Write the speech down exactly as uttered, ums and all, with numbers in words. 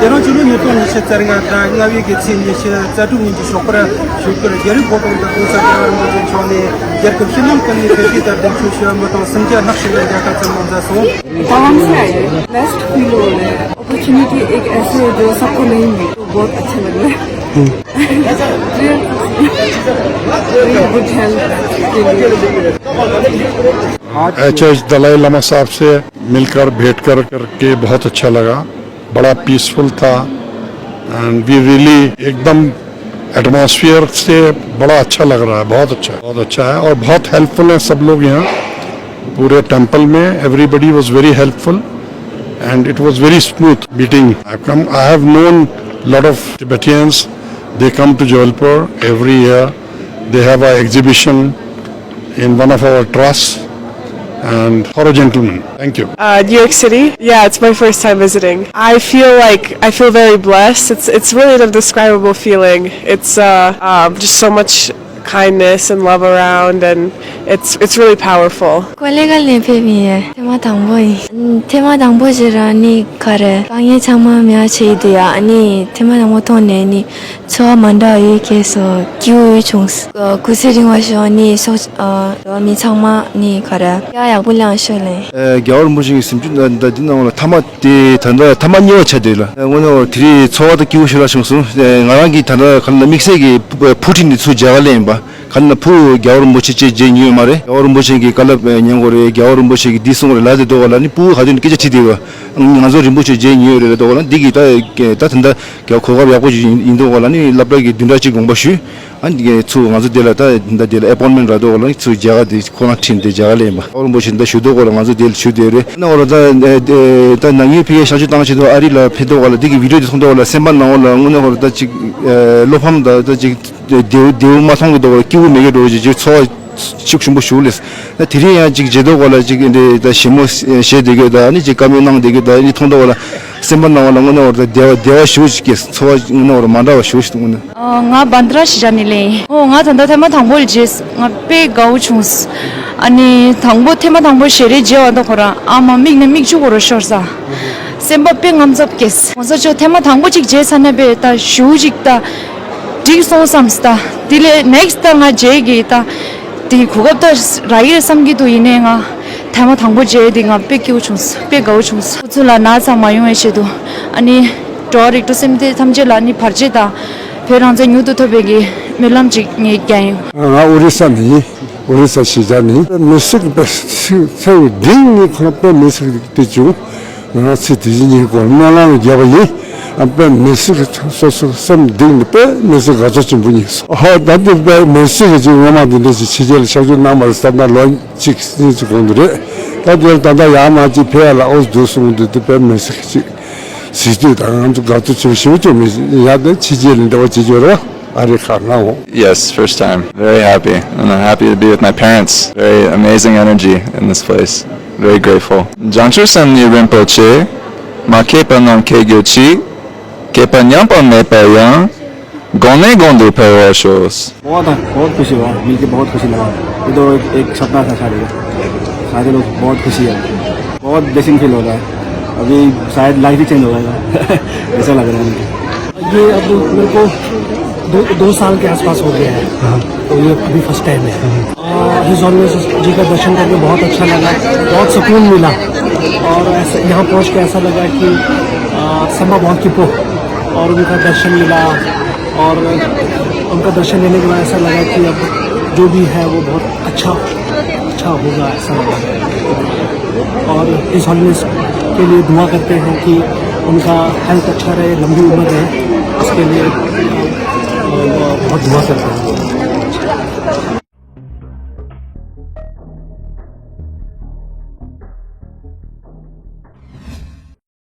ཁྱེད་རང་ཚོ་ལོ་ཉིས་སྟོང་ཉི་ཤུ་རྩ་ལྔ་ཟླ་ལྔ་པའི་གི་ཚེས་ཉི་ཤུ་རྩ་དྲུག་ཉིན་གྱི་ཞོགས་པར་བཞུགས་སྒར་རྒྱལ་བའི་ཕོ་བྲང་དུ་༸གོང་ས་༸སྐྱབས་མགོན་རིན་པོ་ཆེ་མཆོག་ནས་རྒྱལ་ཁབ་ཕྱི་ནང་ཀུན་ནས་ཕེབས་བསུ་དང་གདུང་མཆོད་ཞུ་བ་མི་གྲངས་སུམ་བརྒྱ་ལྷག་ཞིག་ལ་མཇལ་ཁ་ཙམ་གནང་མཛད་སོང་། आराम से आए। बेस्ट फील हो रहा है। अपॉर्चुनिटी एक ऐसे है जो सबको नहीं मिले, तो बहुत अच्छा लग रहा है। गुड हेल्थ के लिए। एच एच दलाई लामा साहब से मिलकर, भेंट कर करके बहुत अच्छा लगा। बड़ा पीसफुल था। एंड वी रियली एकदम एटमॉस्फेयर से बड़ा अच्छा लग रहा है। बहुत अच्छा, बहुत अच्छा है और बहुत हेल्पफुल हैं सब लोग यहाँ। पूरे टेम्पल में everybody was very helpful and it was very smooth meeting. I come, I have known lot of Tibetans. They come to Jabalpur every year. They have a exhibition in one of our trusts and for a gentleman. Thank you. Uh, New York City. Yeah, it's my first time visiting. I feel like I feel very blessed. It's it's really an indescribable feeling. It's uh, um, just so much kindness and love around, and it's it's really powerful. ཀོ་ལེ་གལ་ནས་ཕེབས་ཡིན། ཐེངས་མ་དང་པོ་ཡིན། ཐེངས་མ་དང་པོ་ཞིག་ར་ནི་ག་རེ་དཀའ་ངལ་ཚང་མ་མེད་པ་བྱས་ཡོད་དུས་ཡ། ཨ་ནི་ཐེངས་མ་དང་པོ་མཐོང་ནས་ནི་ཚོར་བ་མ་འདྲ་བ་ཡོད་སྐྱེས་སོ། སྐྱིད་པོ་བྱུང་། སྐུ་ཚེ་རིང་བ་ཤོག་ནི་སོགས་མི་ཚང་མ་ནི་ག་རེ་ཡག་ཡག་པོ་ལངས་ཤོག་ལེ། རྒྱལ་བ་རིན་པོ་ཆེ་གི་གཟིམ་ཆུང་འདི་ནང་ལ་ཐ་མ་དེ་ད་ལྟ་ཐ་མ་གཉིས་པ་ཆགས་བསྡད་ལ། དངོས་གནས་དེ་རིང་ཚོར་བ་དང་སྐྱིད་པོ་ཞེ་དྲག་བྱུང་སོང་། ང་རང་གིས་ད་ལྟ་ག་ལ་དམིགས་བསལ་གྱི་ཕུ་ཕུ་ཁྲིད་ནས་ཚུར་མཇལ་ཁ་སླེབས་ཡིན་པ། ག་ལ་ཕུ་རྒྱལ་བ་རིན་པོ་ཆེ་ཅེས་མཇལ་མྱོང་ཡོད་མ་རེད། རྒྱལ་བ་རིན་པོ་ཆེ་གི་བཀའ་སློབ་ཉན་དགོས་རེད། རྒྱལ་བ་རིན་པོ་ཆེ་གི་འདི་གསུང་དགོས་རེད་ལབ་བསྡད་འདུག་ག་ལ་ནི་ཕུ་ག་དུས་ནས་སྐད་ཆ་དྲིས་བསྡད་ཡོད། ང་ཚོ་རིན་པོ་ཆེ་མཇལ་མྱོང་ཡོད་རེད་ལབ་འདུག་ག་ལ། འདི་གི་ད་ད་ད་ལྟ་གོ་སྐབས་ཡག་པོ་ཞིག་ཡིན་འདུག་ག་ལ་ནི་སློབ་གྲྭ་གི་བདུན་ཕྲག་གཅིག་དགོངས་པ་ཞུས། ཨ་ནི་ཚུར་ང་ཚོ་དེ་ལ་ད་ད་དེ་ལ་ཨེ་པོན་མེན་རག་འདུག་ག་ལ་ནི་ཚུར་མཇལ་ཁ་དེ་ཁོ་རང་ཁྲིད་དེ་མཇལ་ཁ་སླེབས་ཡིན་པ། རྒྱལ་བ་རིན་པོ་ཆེ་འདི་ཞུ་འདུག་ག་ལ། ང་ཚོ་དེ་ལ་ཞུ་བསྡད་རེད། ཨ་ནི་འོ་ལ་ད་ད་ནང་ཡུལ་ཕ་གིར་གཤག་བཅོས་བཏང་བྱས་འདུག་ཨ་རི་ལ་ཕེབས་འདུག་ག་ལ། འདི་གི་བི་ཌིའོ་དེ་མཐོང་འདུག་ག་ལ། སེམས་པ་ནང་ལ་དངོས་གནས་ཧོར་ད་ཅིག་བློ་ཕམ་ད་ད་ཅིག་བདེ་བོ་བདེ་བོ་མ་མཐོང་གི་འདུག་ག་ལ། སྐྱིད་པོ་མེད་གི་འགྲོ་ཅིག་ཅིག་ཚོར་བ་ཤུགས་ཆེན་པོ་ཞུགས་ལེ། ད་དེ་རིང་ཡང་ཅིག་མཇལ་འདུག་ག་ལ། ཅིག་འདི་ད་ཞི་མོ་བཞེས་བསྡད་གི་ད་ནི་ཅིག་བཀའ་མོལ་གནང་བསྡད་གི་ད་ནི་མཐོང་འདུག་ག་ལ། སེམས་པ་ནང་ལ་དངོས་གནས་ཧོར་ད་བདེ་བ་བདེ་བ་ཞུགས་ཅིག་གི་ཚོར་བ་དངོས་གནས་ཧོར་མ་འདྲ་བ་ཞུགས་ཤིག་འདུག་དངོས་གནས། ང་བྷན་དྲ་ཤི་ཇ་ནས་ལེན་ཡིན། ཨོ་ང་ད་ལྟ་ཐེངས་མ་དང་པོ་ལ་མཇལ། ང་དཔེ་དགའ་བོ་བྱུང་། ཨ་ནི་དང་པོ་ཐེངས་མ་དང་པོ་ཞལ་རས་མཇལ་བ་དང་ཁོ་རང་ཨ་མ་མིག་ནས་མིག་ཆུ་ཁོ་རང་ཤོར་ས། སེམས་པ་དཔེ་དངངས་འཚབ་སྐྱེས། གོང་ས་མཆོག་ཐེངས་མ་དང་པོ་གཅིག་མཇལ་ཚར་ན་དཔེ་ད་ཞུ་གཅིག་ད་འགྲིག་སོང་བསམ་ས། ད་དེ་ལས་ནེག་སི་ད་ང་མཇལ་གི་ད་དེ་གོ་སྐབས་ད་རག་གི་རེད་བསམ་གི་འདུག་ཡིན་ནའི་ང་ཐེངས་མ་དང་པོ་མཇལ་དེ་ང་དཔེ་སྐྱིད་པོ་བྱུང་། དཔེ་དགའ་བོ་བྱུང་། ཁོ་ཚོ་ལ་ན་ཚ་མ་ཡོང་བའི་ཆེད་དུ། ཨ་ནི་འགྲོ་བ་རིགས་དྲུག་སེམས་ཅན་ཐམས་ཅད་ལ་ནི་བར་ཆད་དང་བོད་རང་བཙན་མྱུར་དུ་ཐོབ་པའི་གི་སྨོན་ལམ་ཅིག་ངས་རྒྱག་ཡིན། ང་ཨོ་རི་ས་ནས་ཡིན། ཨོ་རི་ས་གཞིས་ཆགས་ནས་མི་སེར་དཔེ་ཚེའུ་ལྡིང་ནས་ཁོ་རང་དཔེ་མི་སེར་དེ་བྱུང་། ང་རང་ཚེ་དེ་བཞིན་ཉིན་གོང་སྨོན་ལམ་རྒྱབ་པ་ཡིན། ཨ་དཔེ་མི་སེར་སོ་སོ་སེམས་གཏིང་ནས་དཔེ་མི་སེར་དགའ་ཚོར་ཆེན་པོ་རྙེད་སོང་། ཧ་ད་དེ་དཔེ་མི་སེར་གྱི་ཅིག་སྔོན་མ་དེ་འདྲ་ཞིག་ཕྱི་རྒྱལ་ལ་ཆགས་ཞུགས་གནང་མ་རེད་བསམ་ན་ལོ་གཅིག་གཉིས་ཙམ་གོང་དུ་རེད། ད་དེར་ད་ལྟ་ཡར་མར་ཅིག་ཕེབས་ཡ་ལ་ཨོ་འདུག་གསུངས་འདུག་དེ་དཔེ་མི་སེར་ཅིག་གཟིགས་དུས་ད་ང་ཚོ་དགའ་ཚོར་ཆེན་པོ་ཞེ་པོ་ཅིག་མི་ཡ་དེ་ཕྱི་རྒྱལ་ལ་འབྲེལ་བ་བྱེད་ཀྱི་ཡོད་རེད་བ། ཨ་རི་ཁ་ང་འོ། Yes, first time. Very happy. And I'm happy to be with my parents. Very amazing energy in this place. Very grateful. བྱང་ཆུབ་སེམས་ཉིད་རིན་པོ་ཆེ། མ་མཁས་པ་རྣམས་མཁས་གྱུར་ཅིག། མཁས་པ་ཉམས་པ་མེད་པ་ཡང་། གོང་ནས་གོང་དུ་འཕེལ་བར་ཤོག། बहुत, बहुत खुशी हुआ, मिलके बहुत खुशी लगा। ये तो एक, एक सपना था शादी का, शादी लोग बहुत खुशी है, बहुत ब्लेसिंग फील हो रहा है। अभी शायद लाइफ ही चेंज हो जाएगा। ऐसा लग रहा है मुझे। ये अब मेरे को दो, दो साल के आसपास हो गया है। हाँ। तो ये अभी फर्स्ट टाइम है। हिज हॉलीनेस जी का दर्शन करके बहुत अच्छा लगा, बहुत सुकून मिला। और ऐसा यहाँ पहुँच के ऐसा लगा कि संबा बहुत किपो और उनका दर्शन मिला। और उनका दर्शन लेने के बाद ऐसा लगा कि अब जो भी है वो बहुत अच्छा, अच्छा होगा, ऐसा लगा। और हिज हॉलीनेस के लिए दुआ करते हैं कि उनका हेल्थ अच्छा रहे, लंबी उम्र रहे, इसके लिए बहुत दुआ करते हैं।